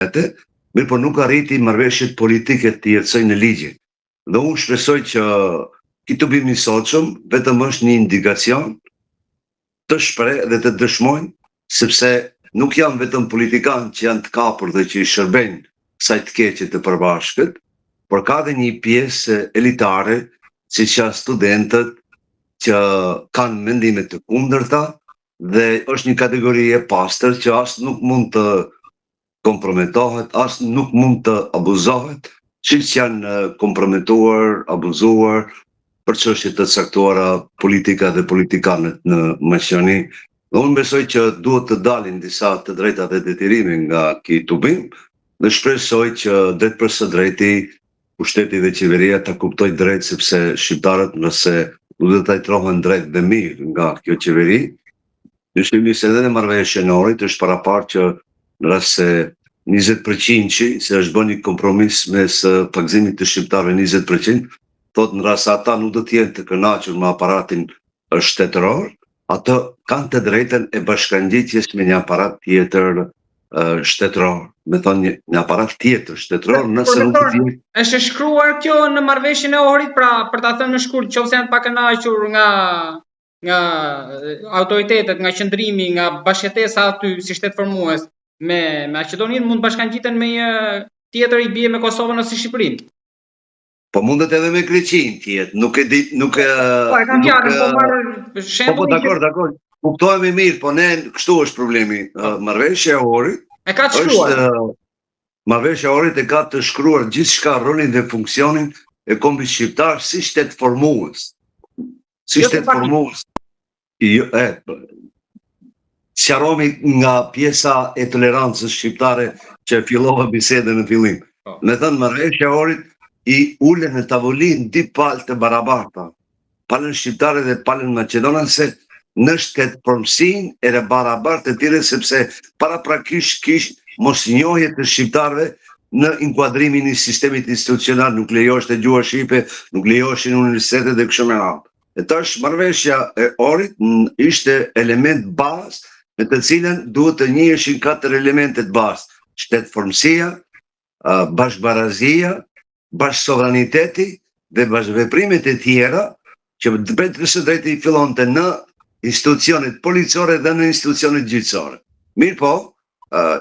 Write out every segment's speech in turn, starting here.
vete, mirëpo nuk arriti marrëveshjet politike të jetësojë në ligje. Dhe unë shpresoj që ky tubim i sotshëm vetëm është një indikacion të shpreh dhe të dëshmojnë sepse nuk janë vetëm politikanë që janë të kapur dhe që i shërbejnë kësaj të keqe të përbashkët, por ka dhe një pjesë elitare, siç janë studentët që kanë mendime të kundërta dhe është një kategori e pastër që as nuk mund të komprometohet, as nuk mund të abuzohet, siç janë komprometuar, abuzuar për çështje të caktuara politika dhe politikanët në Maqedoni. Dhe unë besoj që duhet të dalin disa të drejta dhe detyrime nga ky tubim dhe shpresoj që drejtpërsëdrejti pushteti dhe qeveria ta kuptojë drejt sepse shqiptarët nëse nuk do të trajtohen drejt dhe mirë nga kjo qeveri, Dyshimi se edhe në marrëveshjen e Ohrit është paraparë që në rast se 20 përqindshi, se është bërë një kompromis mes pagëzimit të shqiptarëve 20 përqind, thotë në rast se ata nuk do të jenë të kënaqur me aparatin shtetëror, ato kanë të drejtën e bashkangjitjes me një aparat tjetër shtetëror, me thonë një, një aparat tjetër shtetëror, nëse nuk do të jenë. Është shkruar kjo në marrëveshjen e Ohrit, pra për ta thënë në shkurt, qoftë se janë të pakënaqur nga nga autoritetet, nga qëndrimi, nga bashkëjetesa aty si shtet formues me me Maqedoninë mund të bashkangjiten me një tjetër i bie me Kosovën ose Shqipërinë. Po mundet edhe me Greqinë të jetë, nuk e di, nuk e Po e kam fjalën, po marr shembull. Po po dakor, dakor. Kuptohemi mirë, po ne kështu është problemi. Po. Marrëveshja e Ohrit e ka të shkruar. Është marrëveshja e Ohrit e ka të shkruar gjithçka rolin dhe funksionin e kombit shqiptar si shtet formues. Si jo shtet formues. Jo, e, sqarohemi nga pjesa e tolerancës shqiptare që fillova bisedën në fillim. Po. Me thënë, marrëveshja e Ohrit i ul në tavolinë dy palë të barabarta, palën shqiptare dhe palën maqedonase në shtetformësinë e barabartë të tyre, sepse paraprakisht kish mosnjohje të shqiptarëve në inkuadrimin e sistemit institucional, nuk lejoheshte gjuha shqipe, nuk lejoheshin universitetet dhe kështu me radhë. E tash marrëveshja e Ohrit ishte element bazë me të cilën duhet të njiheshin katër elementet bazë: shtetformësia, bashkëbarazia, bashkësovraniteti dhe bashkëveprimet e tjera që drejtpërsëdrejti fillonte në institucionet policore dhe në institucionet gjyqësore. Mirëpo,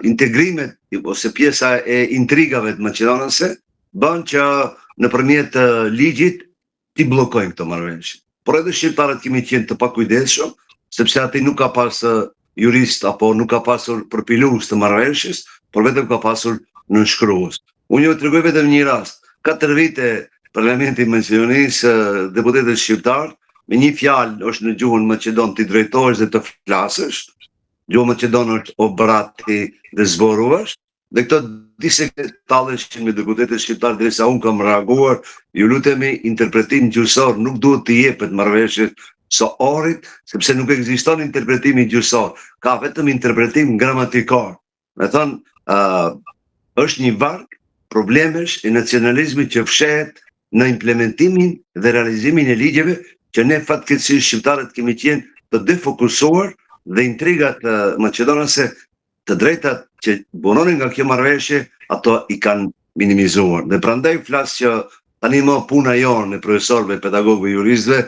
integrimet ose pjesa e intrigave të maqedonase bën që nëpërmjet ligjit t'i bllokojnë këto marrëveshje. Por edhe shqiptarët kemi qenë të pakujdesshëm, sepse aty nuk ka pas jurist apo nuk ka pasur përpilues të marrëveshjes, por vetëm ka pasur nënshkrues. Unë ju tregoj vetëm një rast. Katër vite Parlamenti i Maqedonisë, deputetët shqiptarë, me një fjalë është në gjuhën maqedon t'i drejtohesh dhe të flasësh, Gjuha maqedone është obrati dhe zboruvash, dhe këto disa talleshin me deputetët shqiptarë derisa unë kam reaguar, ju lutemi interpretim gjuhësor nuk duhet të jepet marrëveshjes së Ohrit, sepse nuk ekziston interpretimi gjuhësor, ka vetëm interpretim gramatikor. Me thënë, uh, është një varg problemesh e nacionalizmit që fshehet në implementimin dhe realizimin e ligjeve që ne fatkeqësisht shqiptarët kemi qenë të defokusuar dhe intrigat maqedonase të drejtat që buronin nga kjo marrëveshje, ato i kanë minimizuar. Dhe prandaj flas që tani më puna jonë e profesorëve, pedagogëve, juristëve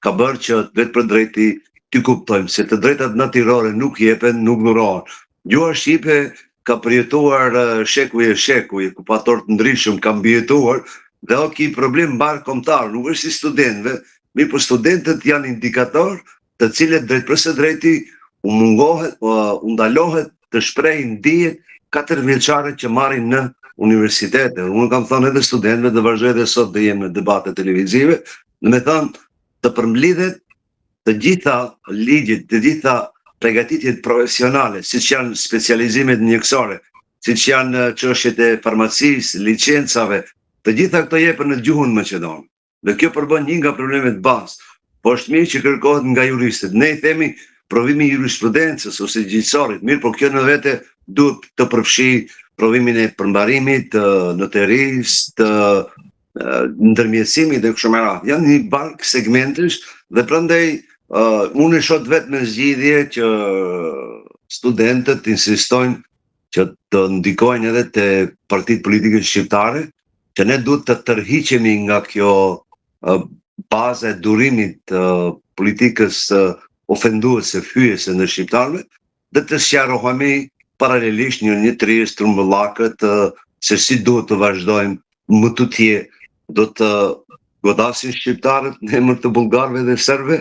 ka bërë që drejtpërdrejti t'i kuptojmë se të drejtat natyrore nuk jepen, nuk dhurohen. Gjuha shqipe ka përjetuar shekuj e shekuj, okupatorë të ndryshëm kanë mbijetuar dhe o ky problem mbarëkombëtar, nuk është i studentëve, mirëpo studentët janë indikator të cilët drejtpërsëdrejti u mungohet, u ndalohet të shprehin dijet katërvjeçare që marrin në universitete. Unë kam thënë edhe studentëve dhe vazhdoj edhe sot të jem në debate televizive, domethënë të përmblidhet të gjitha ligjet, të gjitha pregatitjet profesionale, siç janë specializimet mjekësore, siç janë çështjet e farmacisë, licencave, të gjitha këto jepen në gjuhën maqedone. Dhe kjo përbën një nga problemet bazë. Po është mirë që kërkohet nga juristët. Ne i themi provimi i jurisprudencës ose gjyqësorit, mirë, por kjo në vete duhet të përfshijë provimin e përmbarimit, të noterisë, të ndërmjetësimit dhe kështu me radhë. Janë një varg segmentesh dhe prandaj uh, unë e shoh të vetmen zgjidhje që studentët insistojnë. që të ndikojnë edhe te partitë politike shqiptare, që ne duhet të tërhiqemi nga kjo baza e durimit të politikës ofenduese, fyese ndaj shqiptarëve, dhe të sqarohemi paralelisht në një tryezë të rrumbullakët se si duhet të vazhdojmë më tutje, do të godasin shqiptarët në emër të bullgarëve dhe serbëve,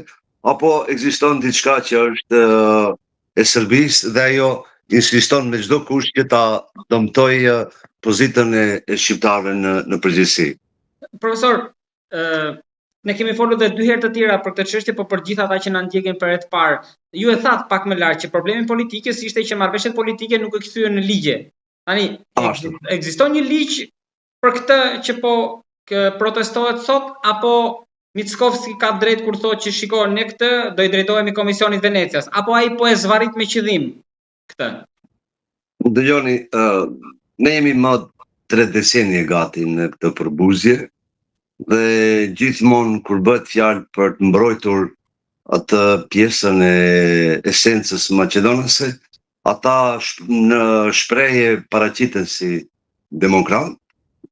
apo ekziston diçka që është e Serbisë dhe ajo insiston me çdo kusht që ta dëmtojë pozitën e, e shqiptarëve në në përgjithësi. Profesor, ë ne kemi folur edhe dy herë të tjera për këtë çështje, por për gjithë ata që na ndjekin për herë të parë, ju e thatë pak më lart që problemi i politikës ishte që marrëveshjet politike nuk u kthyen në ligje. Tani ekziston një ligj për këtë që po kë protestohet sot apo Mickovski ka drejt kur thotë që shiko ne këtë do i drejtohemi Komisionit Venecias apo ai po e zvarrit me qëllim këtë? Dëgjoni, uh, ne jemi më tre decenie gati në këtë përbuzje dhe gjithmonë kur bëhet fjalë për të mbrojtur atë pjesën e esencës maqedonase, ata shp në shprehje paraqiten si demokratë.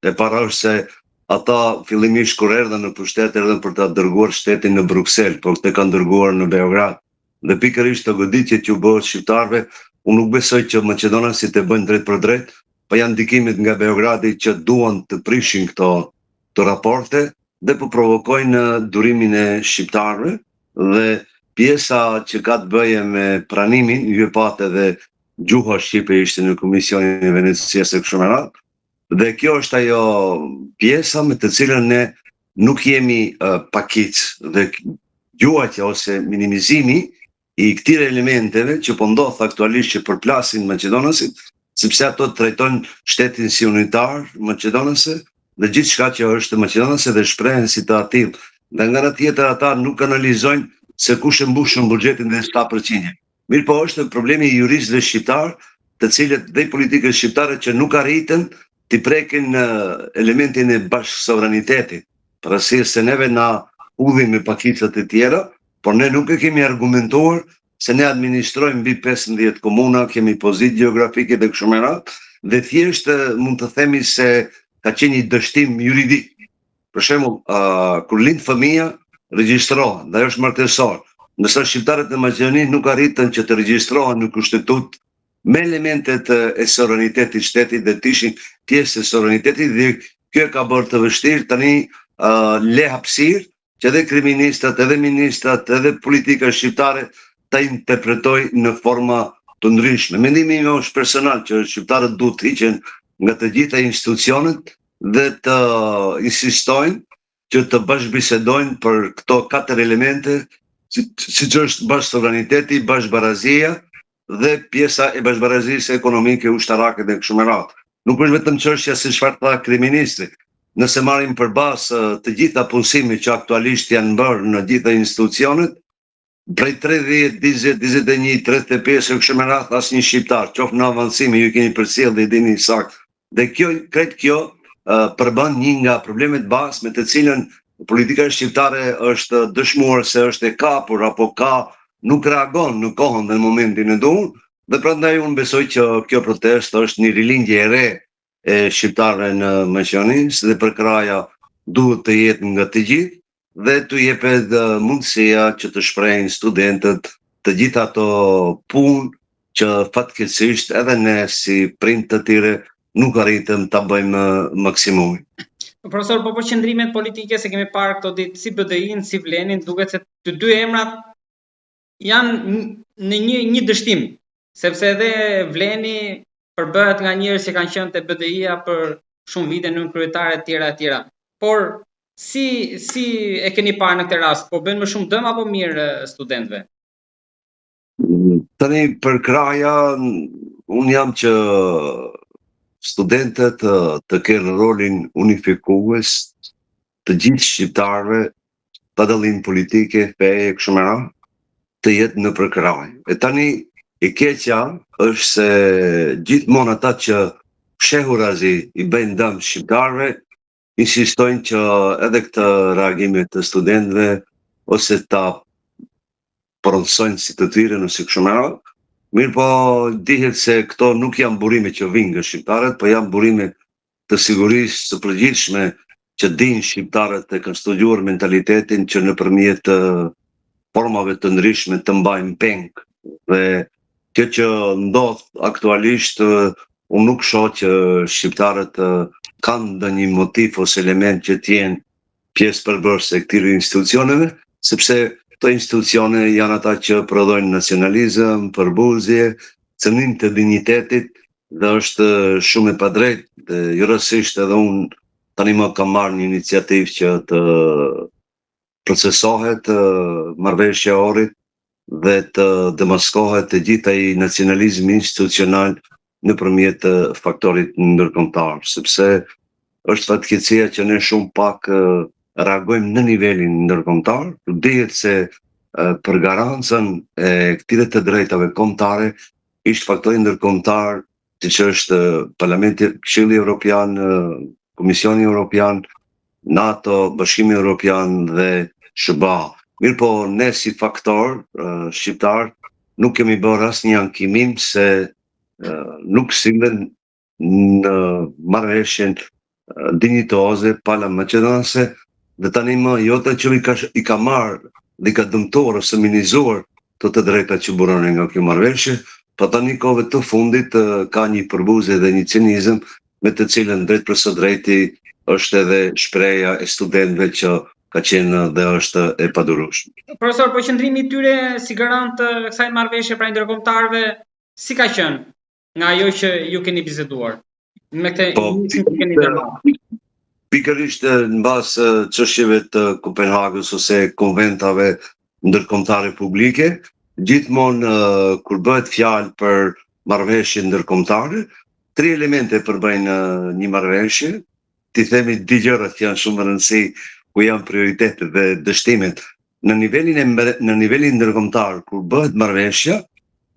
E para është se ata fillimisht kur erdhën në pushtet erdhën për ta dërguar shtetin në Bruksel, por këtë kanë dërguar në Beograd. Dhe pikërisht të goditjet që u bëhet shqiptarëve, unë nuk besoj që maqedonasit e bëjnë drejtpërdrejt, po janë ndikimet nga Beogradi që duan të prishin këto këto raporte dhe po provokojnë durimin e shqiptarëve dhe pjesa që ka të bëjë me pranimin, ju e patë edhe gjuha shqipe ishte në Komisionin e Venecias e kështu me radhë, dhe kjo është ajo pjesa me të cilën ne nuk jemi uh, pakicë dhe gjuajtja ose minimizimi i këtyre elementeve që po ndodh aktualisht që përplasin maqedonasit, sepse ato trajtojnë shtetin si unitar maqedonase dhe gjithçka që është maqedonase dhe shprehen si të atillë. Dhe nga ana tjetër ata nuk analizojnë se kush e mbushën buxhetin dhe sa përqindje. Mirëpo është problemi i juristëve shqiptarë, të cilët dhe i politikës shqiptare që nuk arritën t'i prekin elementin e bashkësovranitetit. Për arsye se neve na hudhin me pakicat e tjera, por ne nuk e kemi argumentuar se ne administrojmë mbi 15 komuna, kemi pozitë gjeografike dhe kështu me radhë, dhe thjesht mund të themi se ka qenë një dështim juridik. Për shembull, uh, kur lind fëmija, regjistrohen, dhe është martesor. Ndërsa shqiptarët në Maqedoni nuk arritën që të regjistrohen në kushtetutë me elementet e sovranitetit shtetit dhe të ishin pjesë e sovranitetit dhe kjo e ka bërë të vështirë tani uh, le hapësirë që edhe kryeministrat, edhe ministrat, edhe politika shqiptare ta interpretojë në forma të ndryshme. Mendimi im është personal që shqiptarët duhet të hiqen nga të gjitha institucionet dhe të insistojnë që të bashkëbisedojnë për këto katër elemente, siç është bashkësovraniteti, bashkëbarazia dhe pjesa e bashkëbarazisë ekonomike, ushtarake dhe kështu me radhë. Nuk është vetëm çështja se çfarë tha kryeministri. Nëse marrim për bazë të gjitha punësimet që aktualisht janë bërë në gjitha institucionet, prej 30, 20, 21, 35 e kështu me radhë asnjë shqiptar, qoftë në avancime ju keni përcjellë dhe i dini saktë. Dhe kjo krejt kjo përbën një nga problemet bazë me të cilën politika shqiptare është dëshmuar se është e kapur apo ka nuk reagon në kohën dhe në momentin e duhur dhe prandaj unë besoj që kjo protestë është një rilindje e re e shqiptarëve në Maqedoni dhe përkrahja duhet të jetë nga të gjithë dhe t'u jepet mundësia që të shprehin studentët të gjitha ato punë që fatkeqësisht edhe ne si prind të tyre nuk arritëm ta bëjmë maksimumin. Profesor, po për qëndrimet politike se kemi parë këto ditë si BDI-n, si Vlenin, duket se të dy emrat janë në një një dështim, sepse edhe Vleni përbëhet nga njerëz që kanë qenë te BDI-ja për shumë vite nënkryetarë e tjera e tjera. Por si si e keni parë në këtë rast, po bëjnë më shumë dëm apo mirë studentëve? Tani përkrahja, unë jam që studentët të kenë rolin unifikues të gjithë shqiptarëve pa dallim politike, feje, kështu me radhë, të jetë në përkrahje. E tani e keqja është se gjithmonë ata që fshehurazi i bëjnë dëm shqiptarëve, insistojnë që edhe këtë reagime të studentëve ose ta pronësojnë si të tyre ose kështu me radhë. Mirëpo dihet se këto nuk janë burime që vijnë nga shqiptarët, po janë burime të sigurisë së përgjithshme që dinë shqiptarët e kanë studiuar mentalitetin që nëpërmjet formave të ndryshme të mbajnë peng. Dhe kjo që ndodh aktualisht, unë nuk shoh që shqiptarët kanë ndonjë motiv ose element që të jenë pjesë përbërëse e këtyre institucioneve, sepse këto institucione janë ata që prodhojnë nacionalizëm, përbuzje, cënim të dinjitetit dhe është shumë e padrejtë dhe jo rastësisht edhe unë tani më kam marrë një iniciativë që të procesohet marrëveshja e Ohrit dhe të demaskohet të gjithë ai nacionalizmi institucional nëpërmjet faktorit ndërkombëtar, sepse është fatkeqësia që ne shumë pak reagojmë në nivelin ndërkombëtar, dihet se për garancën e këtyre të drejtave kombëtare ishte faktori ndërkombëtar siç është Parlamenti, Këshilli Evropian, Komisioni Evropian, NATO, Bashkimi Evropian dhe SHBA. Mirëpo, ne si faktor shqiptar nuk kemi bërë asnjë ankimim se nuk sillen në marrëveshjen dinjitoze pala maqedonase dhe tani më jo të që i ka, i ka marrë dhe i ka dëmtuar ose minimizuar të të drejta që buronin nga kjo marrëveshje, po tani kohëve të fundit ka një përbuzje dhe një cinizëm me të cilën drejtpërsëdrejti është edhe shprehja e studentëve që ka qenë dhe është e padurueshme. Profesor, po qëndrimi i tyre si garant të kësaj marrëveshje pra ndërkombëtarëve, si ka qenë nga ajo që ju keni biseduar? Me këtë po, që keni ndërmarrë. Pikërisht në bazë çështjeve të Kopenhagës ose konventave ndërkombëtare publike, gjithmonë kur bëhet fjalë për marrëveshje ndërkombëtare, tri elemente përbëjnë një marrëveshje, t'i themi dy gjërat që janë shumë me rëndësi, ku janë prioritetet dhe dështimet. Në nivelin e në nivelin ndërkombëtar kur bëhet marrëveshja,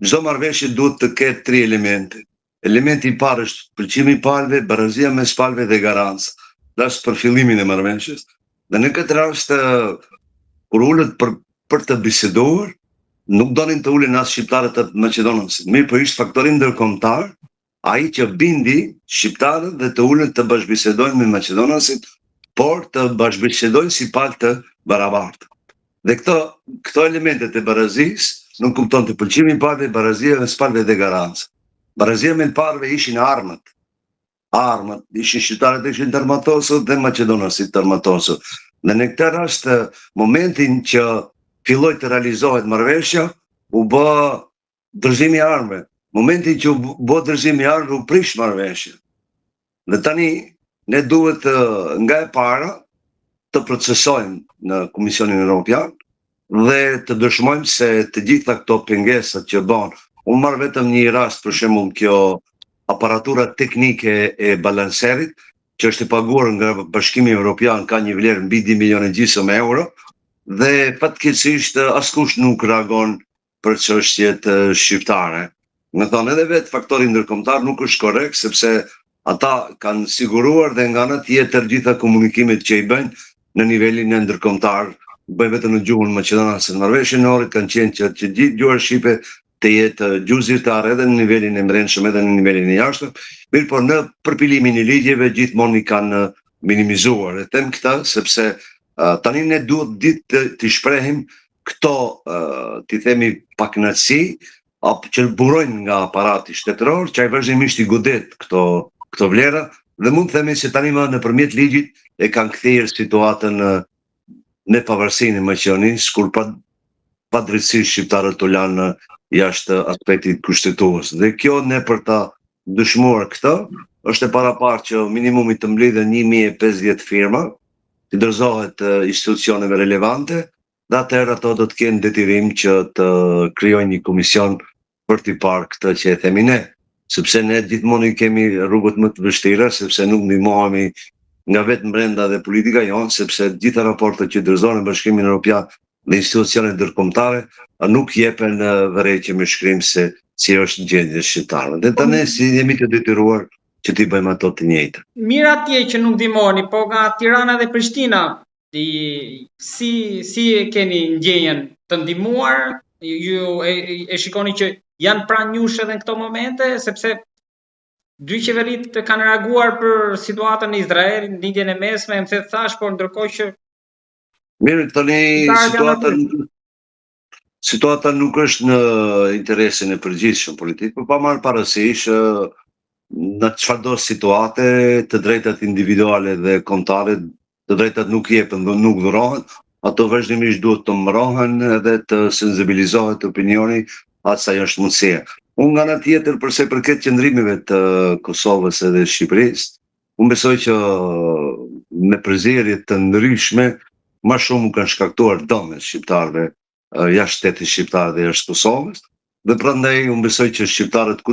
çdo marrëveshje duhet të ketë tri elemente. Elementi i parë është pëlqimi i palëve, barazia mes palëve dhe garanca. Flas për fillimin e marrëveshjes. Dhe në këtë rast kur ulët për për të biseduar, nuk donin të ulen as shqiptarët e maqedonasit. Mirëpo ishte faktori ndërkombëtar ai që bindi shqiptarët dhe të ulen të bashkëbisedojnë me maqedonasit, por të bashkëbisedojnë si palë të barabartë. Dhe këto, këto elementet e barazisë nënkupton të pëlqimi i palëve, barazia mes palëve dhe garanca. Barazia mes palëve ishin armët. Armët, ishin shqiptarët ishin të armatosur dhe maqedonasit të armatosur. Dhe në këtë rast, momentin që filloi të realizohet marrëveshja, u bë dorëzimi i armëve. Momentin që u bë dorëzimi i armëve, u prish marrëveshja. Dhe tani ne duhet nga e para të procesojmë në Komisionin Evropian dhe të dëshmojmë se të gjitha këto pengesat që bën. Unë marr vetëm një rast për shembull kjo aparatura teknike e balancerit që është e paguar nga Bashkimi Evropian ka një vlerë mbi 2 milionë e gjysmë euro dhe fatkeqësisht askush nuk reagon për çështjet shqiptare. Me thënë edhe vetë faktori ndërkombëtar nuk është korrekt sepse ata kanë siguruar dhe nga ana tjetër gjitha komunikimet që i bëjnë në nivelin e ndërkombëtar bëjnë vetëm në gjuhën maqedonase. Në marrëveshjen e Ohrit kanë qenë që që gjithë gjuha shqipe të jetë gjuhë zyrtare edhe në nivelin e mbrendshëm edhe në nivelin e jashtëm, mirëpo në përpilimin e ligjeve gjithmonë i kanë minimizuar. E them këtë sepse uh, tani ne duhet ditë të, të shprehim këto, uh, t'i themi pakënaqësi, apo që burojnë nga aparati shtetëror, që ai vazhdimisht i godet këto këto vlera dhe mund të themi se tani më nëpërmjet ligjit e kanë kthyer situatën në pavarësinë e Maqedonisë kur pa padrejtësisht shqiptarët u lanë jashtë aspektit kushtetues. Dhe kjo ne për ta dëshmuar këtë, është e paraparë që minimumi të mblidhen 1050 firma, të dorëzohet institucioneve relevante, dhe atëherë ato do të kenë detyrim që të krijojnë një komision për t'i parë këtë që e themi ne, sepse ne gjithmonë i kemi rrugët më të vështira, sepse nuk ndihmohemi nga vetë mbrenda dhe politika jonë, sepse gjitha raportet që dorëzohen në Bashkimin Evropian dhe institucionet ndërkombëtare nuk jepen vërejtje me shkrim se si është gjendja e shqiptarëve. Dhe tani si jemi të detyruar që t'i bëjmë ato të njëjta. Mirë atje që nuk ndihmoheni, po nga Tirana dhe Prishtina, Di, si si e keni ndjenjën të ndihmuar? Ju e, e shikoni që janë pranë jush edhe në këto momente, sepse dy qeveritë kanë reaguar për situatën në Izrael, në Lindjen e Mesme, më the thash, por ndërkohë që Mirë, tani situata situata nuk është në interesin e përgjithshëm politik, por pa marrë parasysh në çfarëdo situate të drejtat individuale dhe kombëtare, të drejtat nuk jepen dhe nuk dhurohen, ato vazhdimisht duhet të mbrohen edhe të sensibilizohet opinioni aq sa është mundësia. Unë nga ana tjetër për sa i përket qëndrimeve të Kosovës edhe Shqipërisë, unë besoj që me përzierje të ndryshme ma shumë u kanë shkaktuar dëme shqiptarëve jashtë shtetit shqiptar dhe jashtë Kosovës, dhe prandaj unë besoj që shqiptarët kudo